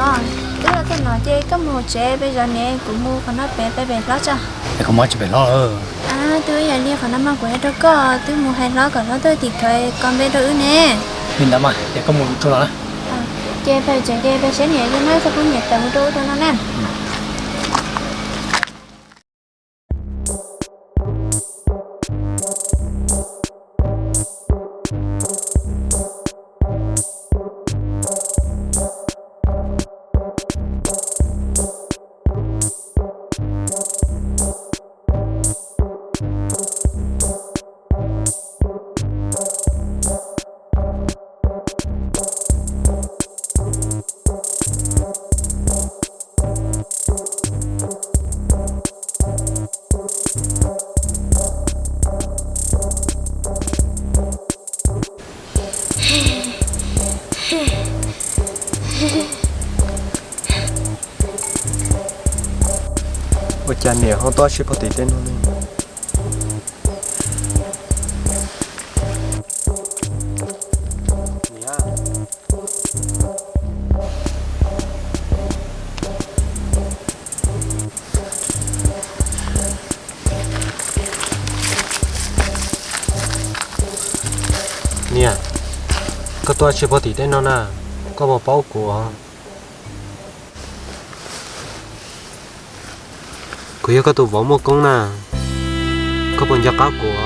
Twb los txog no ces koj mus tsev, peb zov niam, kuv mus qhov no pem, peb pem hlob tso. Es koj mus tsis pem hlob? Twb yog li qhov no mas kuv hais rau koj, twb mus hais hlob kom hlob tuaj tim khawv kos npe rau wb ne. Li ntawd mas ces koj mus tsuag los na. Ces peb tsev ces peb saib niam yog na, txhob pub niam tawm mus rau ub rau no na. Ua cas niam ho tuaj sib pog tim tej no ne? Niam, koj tuaj sib pog tim tej no na, koj puas paub kuv os? Kuv yog koj tus vauv muaj koob na, koj puas nco qab kuv?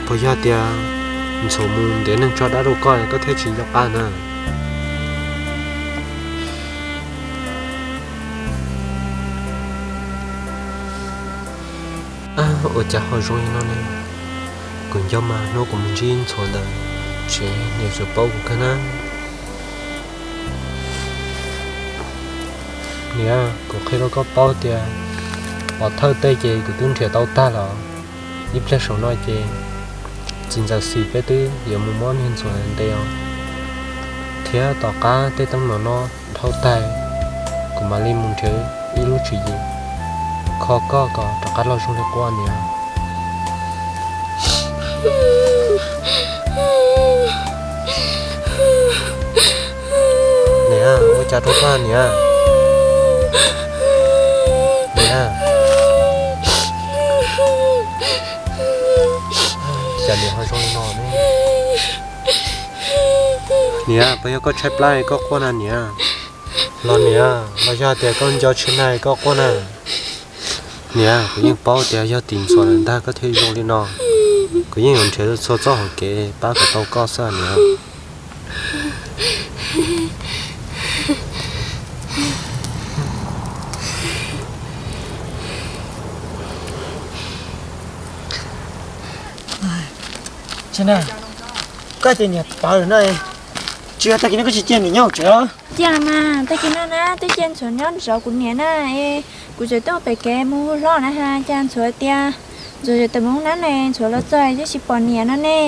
Puas yog tias ntxhuav mus ntiav neeg tso dab rau koj, koj thiaj tsis nco qab na? Ua cas ho zoo li no ne? Kuv nco mas hnub kuv mus ntsib ntxhuav ntawd, tsev niam tsuas paub kuv kawg na. Niam, kuv qhia rau koj paub tias pov thawj tej ces kuv twb nrhiav tau tag lawm. Ib pliag saum no ces txiv ntxawm Xis peb twb yuav mus muab niag ntxhuav ntes os, thiab tom qab tej teeb meem no dhau tag, kuv mam li mus nrhiav ib lub tswv yim kho koj kom rov qab los zoo li qub niam. Niam, ua cas rau koj niam? Niam, cas niam ho zoo li no ne? Niam, puas yog koj tshaib plab koj quaj na niam? Los niam, los yog tias koj nco Tsheb Nag koj quaj na? Niam, kuv yeej paub tias yog tim ntxhuav lawm ntag koj thiaj zoo li no. Kuv yeej yuav nrhiav txhua txoj hauv kev pab kom tau koj xwb niam. Tsheb Nag, koj tias niam tawv lawm no, tsis yog tag kis no koj tsis cia niam nyob hauv tsev los? Cia los mas, tag kis no na twb cia ntxhuav nyob zov kuv niam na, es kuv tseem tuaj pem kev mus hu hlob na has cas ntxhuav tias ntxhuav tseem tawm mus hoob nab ne, ntxhuav los txog twb tsis pom niam no ne.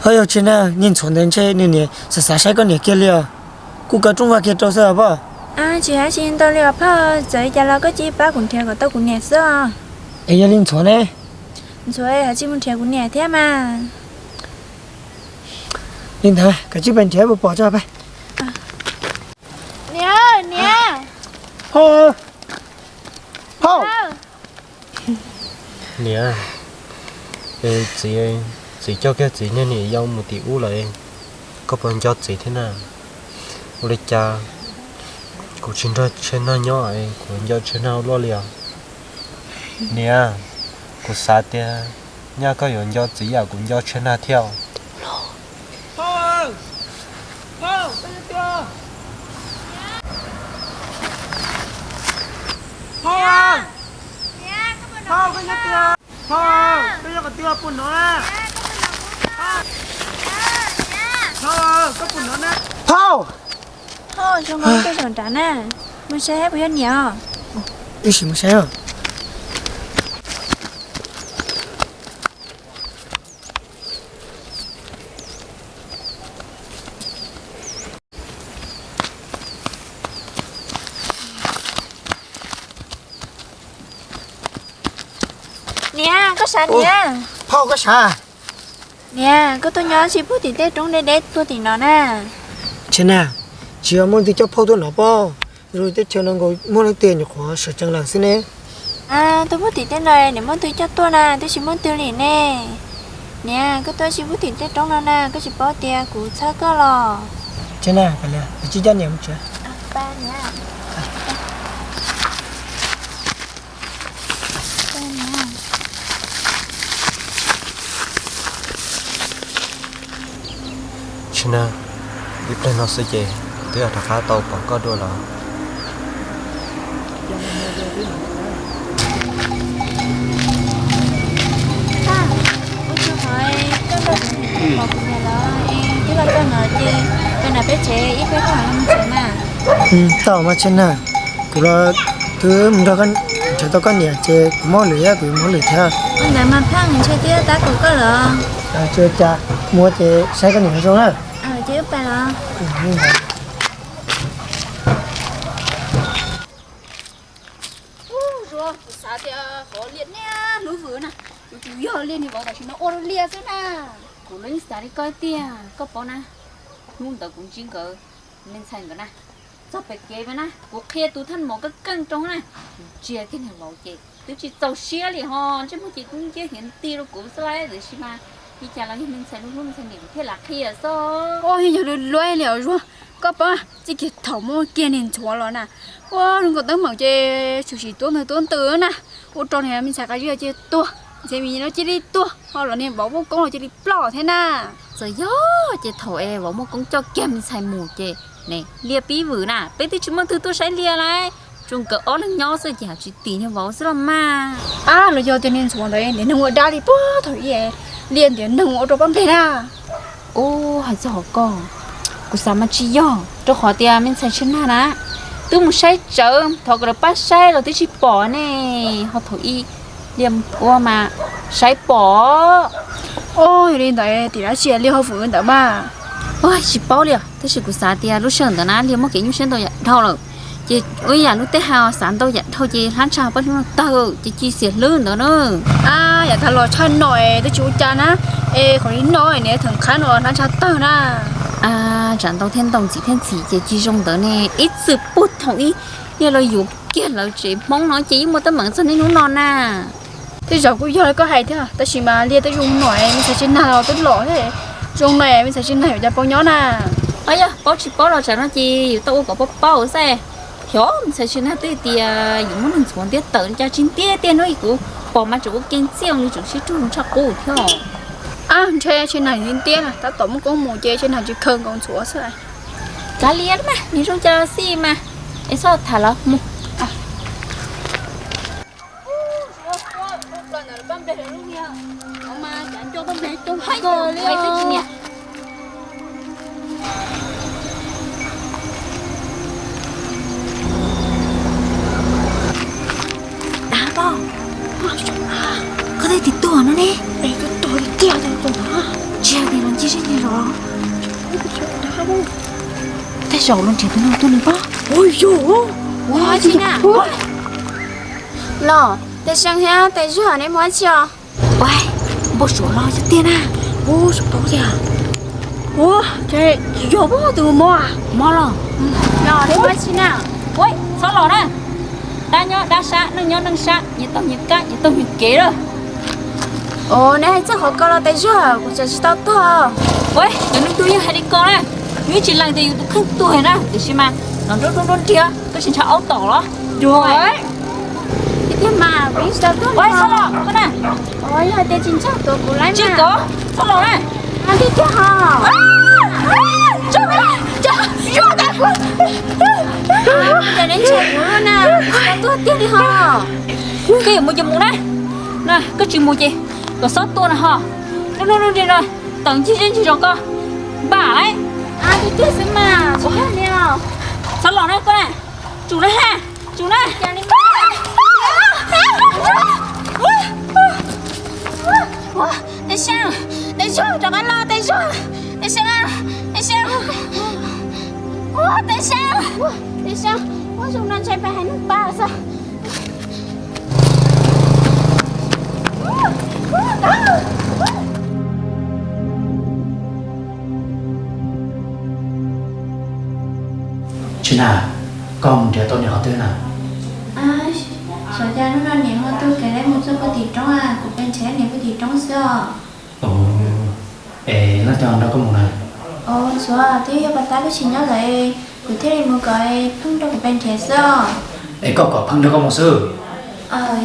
Ho yog Tsheb Nag, niag ntxhuav ntawd ntshe nws niam xav xav saib koj niam kiag li os, kuj kaw rooj vag kiag rau xwb os pog. Tsis hais tsis ntau li os phauj, txawm li cas los koj cia li pab kuv nrhiav kom tau kuv niam xwb os. Es yog li ntxhuav ne? Ntxhuav ho tsis mus nrhiav kuv niam thiab mas. Li ntawd koj cia li pab nrhiav puas pom tso pab. Niam, niam. Phauj, phauj. Niam, txiv, txiv coj kiag txiv niag niam yau mus tim ub lawm, koj puas nco txiv thiab na? Ua li cas kuv tsis nrog Tsheb Nag nyob es kuv nco Tsheb Nag ua luaj li os? Niam, kuv xav tias nyaj koj yuav nco txiv yam kuv nco Tsheb Nag thiab. Phauj, koj nyob twg? Phauj, koj nyob qhov twg puas hnov na? Phauj, koj puas hnov na? Phauj! Phauj, zoo nkaus koj zaum nrad na. Mus saib puas yog niam os. Wb sim mus saib os. Niam, koj sav niam. Phauj, koj sav. Niam, koj tuaj nyob tsis pub tim tej roob deb deb puag tim no na. Tsheb Nag, Tsis yog muaj leej twg coj phauj tuaj no pob, zoo teb chaws no nkaus muaj leej twg nyuam qhuav sawv tsees lawm xwb ne. Tus phauj tim tej no niam muaj leej twg coj tuaj na, twb tsis muaj leej twg li ne. Niam, koj tuaj tsis phauj tim tej roob no na, koj tsis paub tias kuv txhawb koj los? Tsis na, kav liam, kuv tsis coj niam mus tsev. Tsis na, ib pliag no xwb ces twb rov qab tau pom koj dua los. Tau mas Tsis na, kuv los twb mus nrog koj nrhiav tau koj niam ces kuv mob lwm thiab, kuv yuav mob lwm thiab. Ntawd mas pheej ntshe twb tab kuv koj lawm. Tsis ua cas, mus ces saib koj niam zoo na. Ces wb pais los. Ub, Zuag, kuv xav tias qhov Liaj niaj hnub vwm na, kuv tsuas yog Liaj niag vauv tam sim no ua rau Liaj xwb na. Kuv los yeej xav li koj tiag, koj paub na, hnub ntawd kuv ntsib nkawd, me ntxhais nkawd na, txog pem kev peb na, kuv qhia tus thaj maum keej keej rau na, kuv ntsia kiag niag vauv ces twb tsis txaus siab li ho, ntsej muag ces kub nciab hiav nti rau kuv xwb lauj, tiam sis mas li cas los yog me ntxhais hlub hlub me ntxhais niam kuv thiaj lam qhia xwb. Ua yog luag luag li os Zuag, koj paub txij kiag thaum muaj kiag niag ntxhuav los na, ua zoo nkaus teeb meem ces tshwm sim tuab ntwg tuab ntwg na, ua rau niag me ntxhais Qab Zib cia li tuag, ntxhais Mis no cia li tuag, ho los niag vauv Muaj Koob los cia li ploj thiab na. Txawm yog ces thaum es vauv Muaj Koob coj kiag me ntxhais mus ces ne, Liaj pib vwm na, peb twb tsis muaj leej twg tuaj saib Liaj lauj, tsuas nkawd ob leeg nyob xwb ces tsis tim niag vauv xwb los mas. Ab, los yog tias niag ntxhuav ntawd ntiav neeg ua dab li puag thaum ub, Liaj ntiav neeg ua rau pab nplej na. Ub, hais txog qhov ko, kuv xav mas tsis yog, rau qhov tias me ntxhais Tshia Nag na twb mus saib tsawv, thov kom lawv pab saib los twb tsis pom ne, ho thaum ub Liaj ua mas saib pom. Ub, yog li ntawd tim dab tsi Liaj ho vwm ntawd mas? Ua tsis paub li os, tab sis kuv xav tias lub sij hawm ntawd na Liaj muaj kev nyuaj siab ntau yam dhau lawm, ces ua yam lub tej hais xav ntau yam dhau ces hlab ntsha pab hnub no tawg ces cia li xiam hlwb ntawd na. Ab, yam tag los tshaj no es twb tsis ua cas na, es qhov li no es niam theem qhab no hlab ntsha tawg na. Tsam ntau thiab ntau ntxim thiab ntxim ces cia li zoo ntawd ne, ib txwm puag thaum ub Liaj los yuav kiag lawv tsev Hmoob no ces yeej muaj teeb meem txog niaj hnub no na. Tej zaum kuj yog li koj hais thiab, tab sis mas Liaj twb zoo no, me ntxhais Tshia Nag los twb los thiab, zoo no me ntxhais Tshia Nag yuav cas paub nyob na. Yog paub tsis paub los tsam no ces yus tau ua kom paub paub xwb. Xyov me ntxhais Tshia Nag twb tias yus muab niag ntxhuav ntiab tawm li cas tsis ntiab tiag, hnub ib kuv pom mas tseem ua ke ntxiag li, tseem sib rug tshaj qub thiab. Ab, ntshe Tshia Nag ntiab na, tab tom Muaj Koob mus ces Tshia Nag tsis khaws nkaus ntxhuav xwb. Kav liam mas, nws zoo cas xij mas, es txhob tham los mus. Dav pog, koj twb tim tuag no ne. Tsis hais tias los ncig zej ncig zos. Tej zaum los nrhiav tus no tuaj nws pob. Los, Tais Seej thiab Tais Zag neb mus dab tsi os? Ua, npau suav los yog tiag na. Ua, tsis paub tiag. Ua, ces yog tus mob, mob los. Los neb mus dab tsi na? Ua, txhob los na. Dab nyob dab sab, neeg nyob neeg sab, nyias taug nyias kab, nyias taug nyias kev lawm. Os, neb hais txog qhov ko los Tais Zag, kuv tseem tsis tau tuag. Ua, cov neeg tuag yeej hais li ko na. Yus tsis lees tias yus tus kheej tuag na, tiam sis mas los nruab nruab nruab nriag, koj tsis ntshaw aub tom los? Tiag tiag mas, kuv yeej tsis tau tuag. Ua, txhob los na. Yog hais tias tsis ntshaw tuav kuv lawm na. Txhob los na. Tiag tiag ho. Cas neb ntshaw kuv na, tsis tau tuag tiag li ho. Koj yuav mus ces mus na. Koj tsis mus ces kom xob tua na ho. Nruab nruab nruab nriag no, tawm ncig zej ncig zos ko npam lauj. Tiag tiag xwb mas, tsis yog li os. Txhob los na koj na. Tsum na ha, tsum na. Tais Seej, Tais Zag, rov qab los Tais Zag. Tais Seej, Tais Seej, Tais Seej, Tais Seej, ua zoo no ntshe peb hais neeg pab xwb. Tsis na, koj mus nrhiav tau niam qhov twg na? Xyov cas hnub no niam ho tuaj kev lawm, mus txog puag tim roob, kuv pes nrhiav niam puag tim roob xwb os. Es leej twg nrog koj mus na? Ntxhuav, twb yog pog tab peb tsis nyob lawm, kuv thiaj li mus kom pheej nrog kuv pes nrhiav xwb os. Es koj kom pheej nrog koj mus xwb?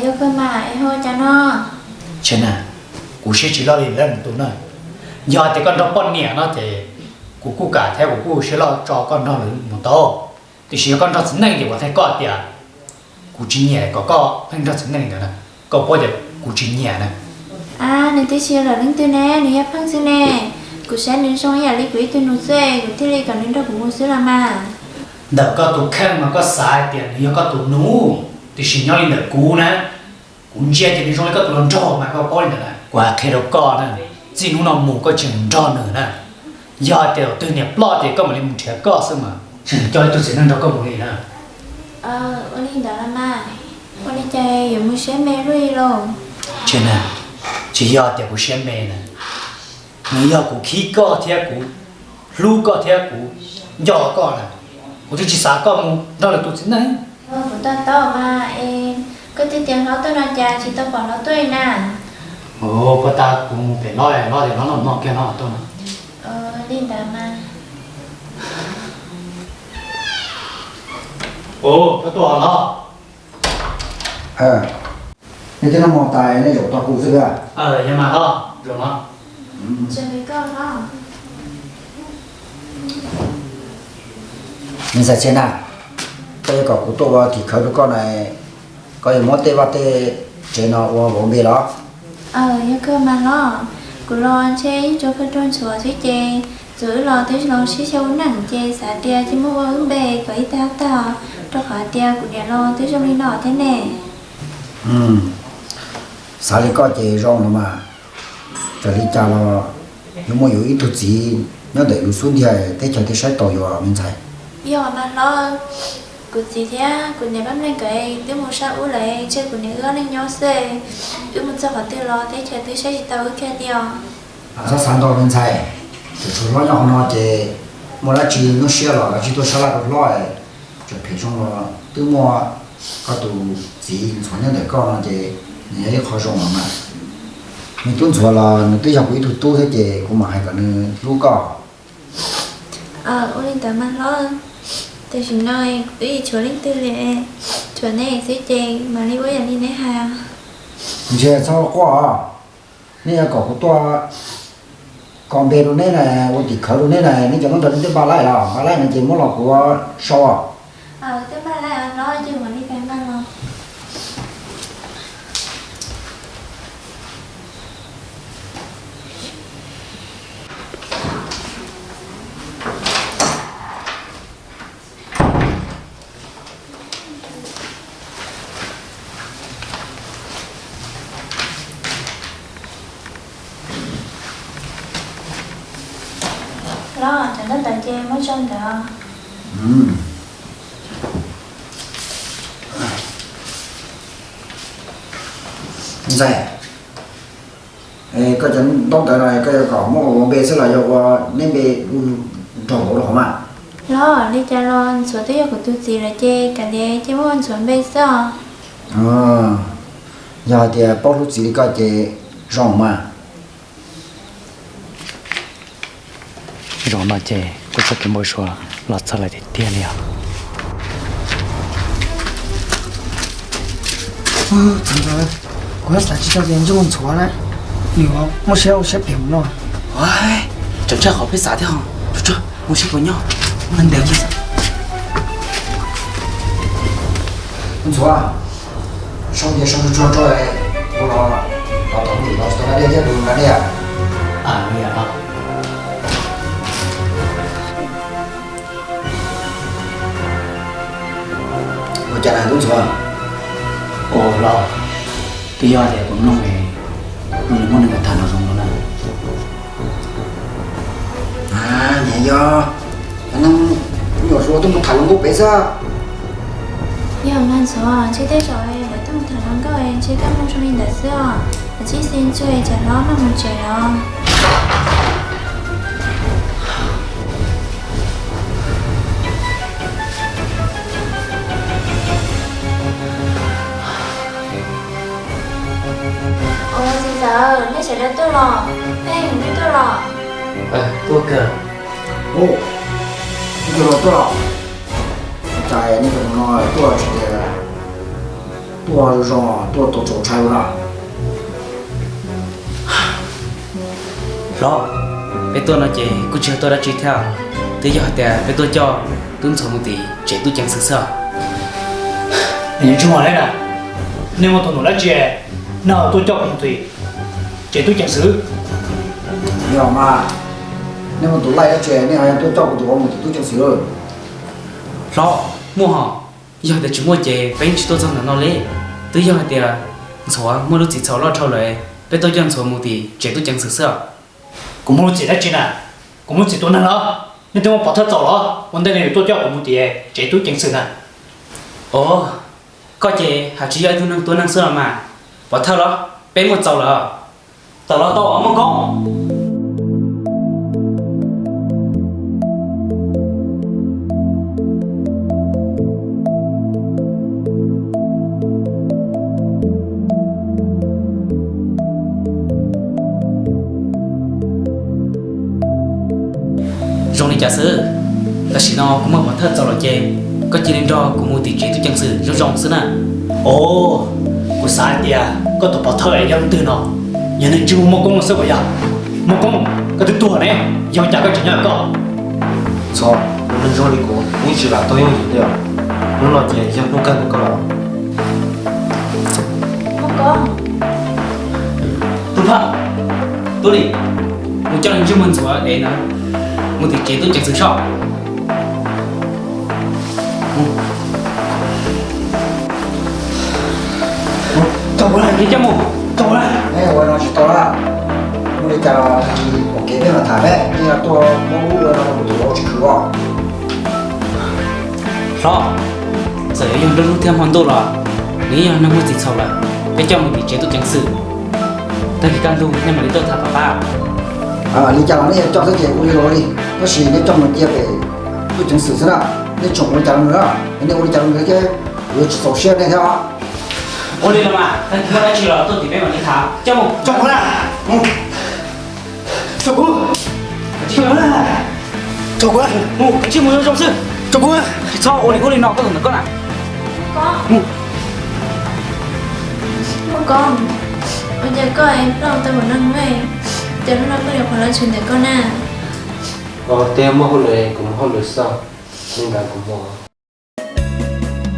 Yog kawg mas, es ho cas no? Tsis na, kuv siab tsis loj li lawv tus na. Yog hais tias koj nrog poj niam no ces kuv kuj kam thiab, kuv kuj siab loj tso koj nrog lawv mus tau. Tiam sis yog koj nrog txiv neej ces kuv hais koj tias kuv tsis nyiam kom koj pheej nrog txiv neej ntawd na. Koj paub tias kuv tsis nyiam na. Nws twb tsis yog lawv leej twg ne, nws yog pheej xwb ne. Kuv saib nws zoo ib yam li kuv ib tug nus xwb, kuv thiaj li kom nws nrog kuv mus xwb los mas. Ntawm koj tus kheej mas koj xav hais tias nws yog koj tus nus, tiam sis nyob li ntawm kuv na, kuv ntsia ces nws zoo li koj tus hluas nraug mas koj paub li ntawd na. Kuv hais qhia rau koj na, txij hnub no mus koj tsis mus nrog nws na. Yog hais tias twg niam ploj ces koj mam li mus nrhiav koj xwb mas. Coj ib tug txiv neej nrog koj mus li na. Ua li ntawd los mas, ua li cas yuav mus siab me luaj li lauj? Tsis na, tsis yog tias kuv siab me na, nws yog kuv khib koj thiab kuv hlub koj thiab kuv nco koj na. Kuv twb tsis xav koj mus nrog lwm tus txiv neej. Kuv to taub mas es koj twb tias hlob tuaj no cas tsis tau pom hlob tuaj li na. Ua tas kuv mus pem hlob, hlob tias hlob noj noj kiag hlob tuaj no. Li ntawd mas. Ua, koj tuaj los? Nej twb noj mov tas nej zaum tos kuv xwb a? Yog mas hlob, zaum no. Me ntxhais Txhiaj na, koj yuav kom kuv tuaj ua tim khawv rau koj na, koj yuav muab tej vaj tej tsev no ua vauv npe los? Yog kawg mas hlob, kuv los ntshe yeej tsuas kawg rau Ntxhuav xwb ces txawm wb los twb los sib xyaw ua neej ces xav tias cia muab ua wb npe kom ib tag tag, rau qhov tias kuv niam los twb zoo li no thiab ne. Xav li koj ces zoo los mas, txawm li cas los yuav muaj yus ib tug txiv nyob ntawm yus xub ntiag teb chaws thiaj saib taus yus me ntxhais. Yog mas hlob, kuv txiv thiab kuv niam Paj Npleej nkawd twb mus sab ub lawm, tseg kuv niam wb ob leeg nyob xwb, wb mus txog qhov twg los teb chaws twb saib tsis taus wb kiag li os. Txhob xav ntau me ntxhais, tseem tshuav hlob nyob qhov no ces muaj dab tsi nyuaj siab los kav tsij tuaj sab laj rau hlob. Tseem phem zoo los twb muaj koj tus txiv Ntxhuav nyob ntawm koj no ces nws yog ib qho zoo los mas. Me tub Ntxhuav los nws twb yog kuv ib tug tub thiab ces kuv mam hais kom nws hlub koj. Ua li ntawd mas hlob, tam sim no wb tsis tshuav leej twg li, tshuav nej xwb ces mam li ua yam li neb hais. Ntshe txhob quaj os, nej yuav kom kuv tuaj kos npe rau neb na, ua tim khawv rau neb na, neb cov ntaub ntawv neb twb npaj laij los? Npaj laij no ces muab los kuv sau. Los, cov ntaub ntawv ces muab tso ntawd. Ntxhais, koj cov ntaub ntawv no koj yuav kom muab ua npe xwb los yog ua neb npe nrog vauv rau hauv mas? Los, li cas los Ntxhuav twb yog kuv tus txiv lawm ces kav liam cia muab ua Ntxhuav npe xwb os. Yog hais tias paub hlub txiv li koj ces zoo mas. Zaum no ces kuv txoj kev npau suav los txog lawm tiag tiag li os. Kuv xav tsis tau tias ntsej muag Ntxhuav na, nws muaj siab ua siab phem mus no. Tseem tshaj qhov peb xav thiab. Tsuag tsuag mus seb puas nyob. Ntxhuav, sau npias sau tsuag tsuag rau, ua los los tom nim los tsis tau nqa dej thiab, tus nqa dej. Ua cas na tub Ntxhuav? Ua los, twb yog tias kuv mloog es nws muaj neeg tham no zoo no na. Niam yog, cov neeg nyuam hluas tuaj mus tham hluas nkauj pem xwb. Yog mas Ntxhuav, ntshe tej zaum lawv tuaj mus tham hluas nkauj ntshe koj mloog zoo li ntawd xwb os. Kav tsij xi ntsuag tsam hlob maj mus tsev los. Tuaj los, Pheej, nej tuaj los. Tuaj kawg. Ub, nej tuaj los, tuaj los. Cas nej cov no tuaj tsis tias tuaj zoo, tuaj tau txaus ntshai na. Hlob, peb tuaj no ces kuj tsis yog tuaj dab tsi thiab, twb yog hais tias peb tuaj coj tub ntxhuav mus tim tsev tub ceev xwm xwb. Tsis muaj li na, nej muaj tus num dab tsi nej ho tuaj coj kuv mus tim tsev tub ceev xwm? Yog mas, nej muaj tus laij dab tsi nej ho tuaj coj kuv tus vauv mus tim tub ceev xwm? Hlob, muaj hos, yog tias tsis muaj ces peb yeej tsis tuaj txog ntawm no li. Twb yog hais tias ntxhuav muaj lub txim txhaum loj dhau lawm, peb tuaj coj ntxhuav mus tim tsev tub ceev xwm xwb os. Kuv muaj lub txim dab tsi na? Kuv muaj lub txim tua neeg los? Nej twb muaj pov thawj txaus los ua ntej nej yuav tuaj coj kuv mus tim tsev tub ceev xwm na? Os, koj ces hais tsis yog ib tug neeg tua neeg xwb los mas. Pov thawj los? Peb muaj txaus lawm. Tawm los tau os Muaj Koob. Zoo li cas xwb, tam sim no kuv muaj pov thawj txaus lawm ces koj cia li nrog kuv mus tim tsev tub ceev xwm zoo zoo xwb na. Os, kuv xav hais tias koj tus pov thawj yog leej twg no, yog neeg ntsej muag Muaj Koob no xwb puas yog? Muaj Koob, koj twb tuag ne, yog cas koj tseem nyob koj? Txhob, tus neeg zoo li kuv yeej tsis lam tau yooj yim li os. Hnub no ces yog hnub kawg ntawm koj lawm. Tub Phaj, Tub Lis, mus coj leej ntsej muag ntxhuav dev ntawd mus tim tsev tub ceev xwm soj. Coj mus, coj mus. Ua no tsis tau na. Muaj li cas los pom kev peb mam tham, peb yeej tuaj muab lub ua no rau kuv tus vauv tsis khwv os. Hlob, txawm yuav yog nruab hnub thiab hmo ntuj los nws yeej yog neeg muaj txim txhaum lawm, peb coj mus tim tsev tub ceev xwm. Tag kis kaj ntug nej mam li tuaj tham tom qab. Li cas los nej yuav coj xwb ces ua li los ua li, tab sis nej coj mus cia pem tub ceev xwm xwb na. Nej tsoom ua li cas rau nws na, nej ua li cas rau nws thiab yuav tsis txaus siab nej thiab. Ua li los mas, tag kis muaj dab tsi los tuaj tim peb mam li tham. Coj mus, coj mus na. Tso kuv, tso kuv, tso kuv, mus, tsis mus zoo zoo xwb. Tso kuv, tsis txhob ua li ub li no koj tus ntawm koj na. Muaj Koob, ua cas koj plam tau ua neeg ne? Cas hnub no koj yuav qhuav los tshwm ntawm koj na? Tiag, muaj hauj lwm kuv mus hauj lwm xwb, li ntawd kuv mus.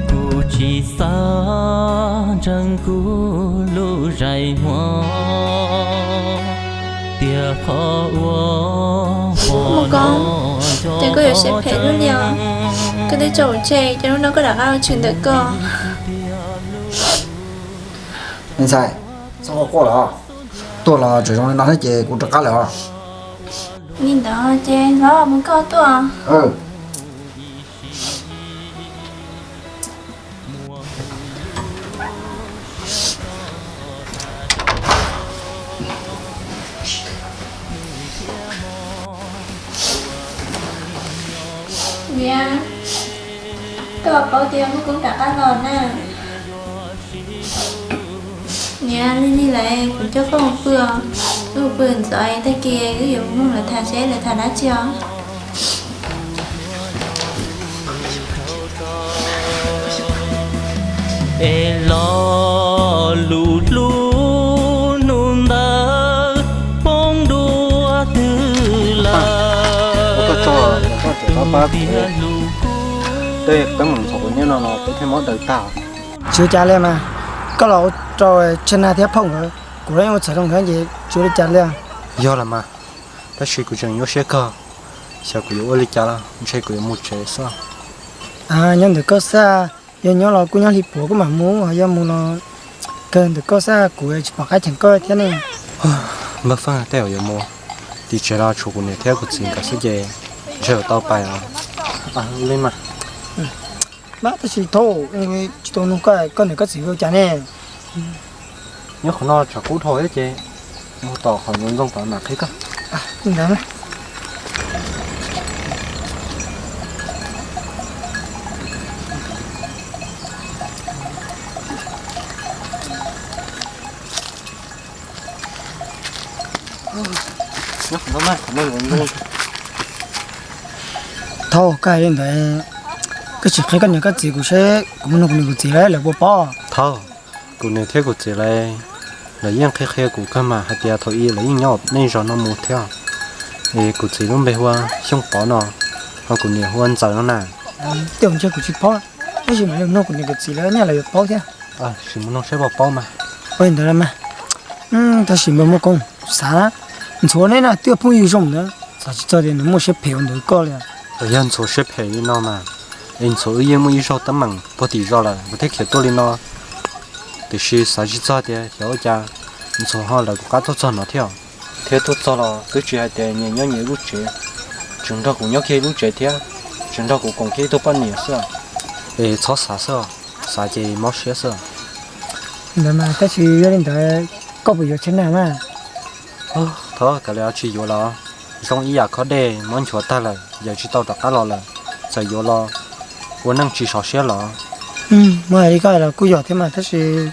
Kuv tsis xav ntseeg kuv lub zais hmo, tias qhov uas Muaj Koob, cas koj yuav siab phem luaj li os? Koj twb tso kuv tseg, cas hnub no koj rov qab los tshwm ntawm koj? Me ntxhais, txhob quaj quaj lawm, tuaj los tseem zoo li no thiab ces kuv rov qab lawm os. Li ntawd ces los mus koj tuaj. Niam, koj puas paub tias Muaj Koob rov qab los na? Niam, lig lig lawm, kuv coj koj mus pw os. Wb mus pw ntxov, tag kis wb yuav mus mloog lawv tham seb lawv tham dab tsi os. Es lo lus hlub hnub ntawd poob dua twg lawm. Tej peb mus ntxhov kuv nyob no no peb thiaj muab daws tag. Tsis ua cas li mas, koj los ua rau Tshaj Nag thiab Phooj nkawd, kuv los yeej ua txhaum rau nkawd ces tsis ua li cas li. Yog los mas, tab sis kuv tseem nyuaj siab kawg, xyov kuv yuav ua li cas los ntshe kuv yuav mus tsev xwb. Nyob ntawm koj xwb, yog nyob los kuj nyob hli puav kuj mam mus, yog mus los kawg ntawm koj xwb, kuv tsis pom qab cheem koj thiab ne. Npawg Feej, tej zaum yuav mus, tim tsev los tshuav kuv niam thiab kuv txiv nkawd xwb ces ntshe yuav tau pais os. Li mas, tab sis thaum tsis tau nug koj, koj niam koj txiv ua cas ne? Nyob qhov no tshav kub dhau thiab ces mus tom qhov ntxoov ntxoo tom mam qhia koj. Thaub, koj hais li ntawd, koj tsis qhia koj niam koj txiv kuv seb kuv mus nug kuv niam kuv txiv lawv puas paub? Thaub, kuv niam thiab kuv txiv lawv, lawv yeej qhia qhia kuv kawg mas hais tias thaum ub lawv yeej nyob nej zos no mus thiab. Es kuv txiv lub npe hu ua Xyooj Pov no, ho kuv niam hu ua Ntxawm no na. Tej zaum ntshe kuv tsis paub, tab sis mam li nug kuv niam kuv txiv lawv nyaj lawv yuav paub thiab. Sim mus nug seb puas paub mas. Ua li ntawd mas, tab sis npawg Muaj Koob, xav ntxhuav neb na, twb yog phooj ywg zoo ntawd, xav tsis txog tias nws muaj siab phem ua ntawd koj li. Yog ntxhuav siab phem li no mas, es ntxhuav wb yeej muaj ib zaug teeb meem puag tim zos lawm nws thiaj khiav tuaj li no. Tiam sis xav tsis txog tias xyov ua cas ntxhuav ho lawv kuv qab tuaj txog no thiab. Thiab tuaj txog los twb tsis hais tias nyias nyob nyias lub tsev, tseem nrog kuv nyob kiag ib lub tsev thiab, tseem nrog kuv koom kiag ib tug poj niam xwb. Es txhob xav xwb, xav ces mob siab xwb. Ntawd mas tab sis yog li ntawd koj puas yuav Tshaj Nag mas? Thov kav liam, tsis yuav los zoo ib yam khob dej mob nchuav tag lawm, yawm tsis tau rov qab los lawm. Txawm yuav los ua neej tsis sov siab los. Muaj hais li koj los kuj yog thiab mas tab sis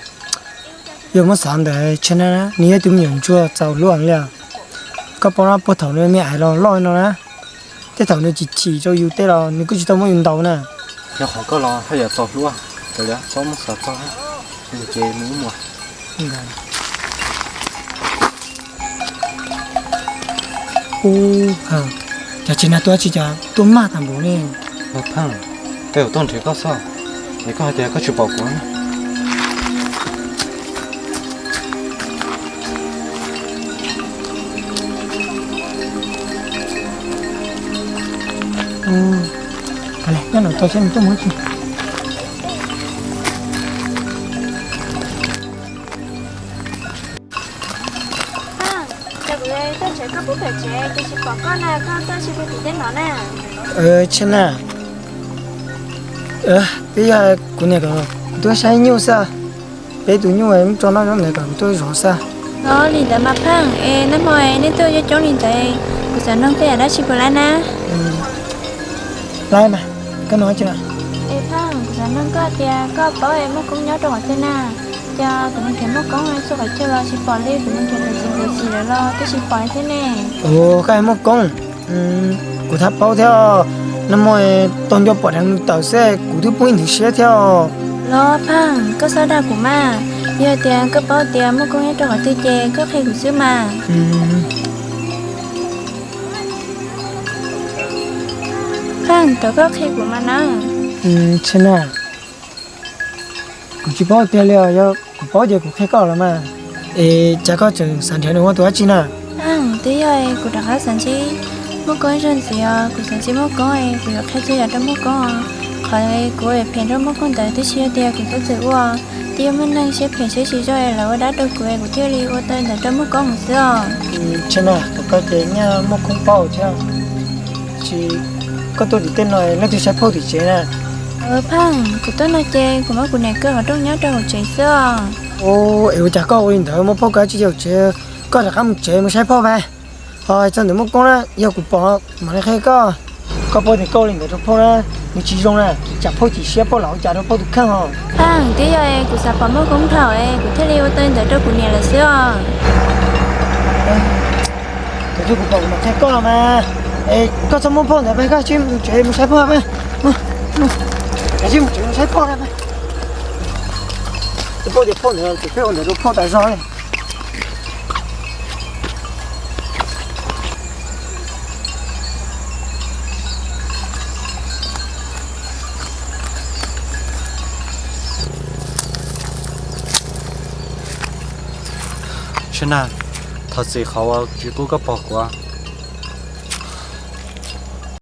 yog muab xav ntawd Tshaj Nag nws yog tus me nyuam ntsuag txaus hlub li. Koj paub na, puag thaum nws me aiv los loj no na, tej thaum nws chim chim rau yus tej los nws kuj tsis tau muab yus ntaus na. Yog qhov koj los haj yam txaus hlub, kav liam txhob muab xav txog ces mus mus. Ub, cas Tshaj Nag tuaj tsis cas tuaj maj tag npaum li. Pheej, tej zaum tuaj nrhiav koj xwb, es koj hais tias koj tsis pom kuv. Kav liam, nyob no tos seb nws tuaj mus tsis. Tshaj Nag, peb yog kuv niam kom kuv tuaj saib nyuj xwb, peb tus nyuj muab tso noj zoo ntawd kom kuv tuaj zov xwb. Ua li ntawd mas Pheej, es nag hmo nej tuaj coob coob li ntawd, kuv xav noog koj yam dab tsi puas laib na? Laib mas, koj nug dab tsi na? Es Pheej, kuv xav noog koj tias koj paub es Muaj Koob nyob rau qhov twg na? Cas kuv mus nrhiav Muaj Koob txhua qhov chaw los tsis pom li, kuv mus nrhiav ntawm txiv ntawm txiv lawv los twb tsis pom li thiab ne. Ua, koj hais Muaj Koob, kuv thiaj paub thiab. Nag hmo tau nco pom dheev nws tawm xwb kuv twb poob ib ntxwg siab thiab. Los Pheej, koj txhob dag kuv mas, yog tias koj paub tias Muaj Koob nyob rau qhov twg ces koj qhia kuv xwb mas. Pheej, thov koj qhia kuv mas na. Tshaj Nag, kuv tsis paub tiag li os, yog kuv paub ces kuv qhia koj los mas. Es cas koj tseem xav nrhiav nws ua tus dab tsi na? Pheej, twb yog kuv rov qab xav ntsib Muaj Koob ib zaug ntxiv os, kuv xav ntsib Muaj Koob es kuv yuav qhia txhua yam rau Muaj Koob os. Qhov kuv phem rau Muaj Koob ntawd twb tsis yog tias kuv txhob txwm ua, twb yog muaj neeg siab phem siab tsis zoo lawv ua dab rau kuv es kuv thiaj li ua tau ntawd rau Muaj Koob mus xwb os. Tshaj Nag, thaum koj ces nyaj Muaj Koob paub thiab. Tab sis koj tuaj tim tej no leej twg saib phauj tim tsev na? Pheej, kuv tuaj no ces kuv muab kuv niam kaw qhov rooj nyob rau hauv tsev xwb os. Es ua cas koj ua li ntawd, muab phauj kaw tsis yog tsev, koj rov qab mus tsev mus saib phauj pab. Ho txog ntawm Muaj Koob na, yog kuv pom mam li qhia koj. Koj paub tias koj ua li ntawd rau phauj na, nws tsis zoo na, tsam phauj chim siab phauj lam ua cas rau phauj tus kheej os. Pheej, twb yog kuv xav pom Muaj Koob dhau es kuv thiaj li ua tau ntawd rau kuv niam lawm xwb os. Tus twg kuv pom kuv mam qhia koj los mas. Es koj txhob muab phauj ntawd pab, koj cia li mus tsev mus saib phauj pab. Cia li mus tsev mus saib phauj na. Twb paub tias phauj ntawd tus pheej ua ntawd rau phauj tas zog li. Tshaj Nag, thov txim qhov uas tsis pub koj pom kuv.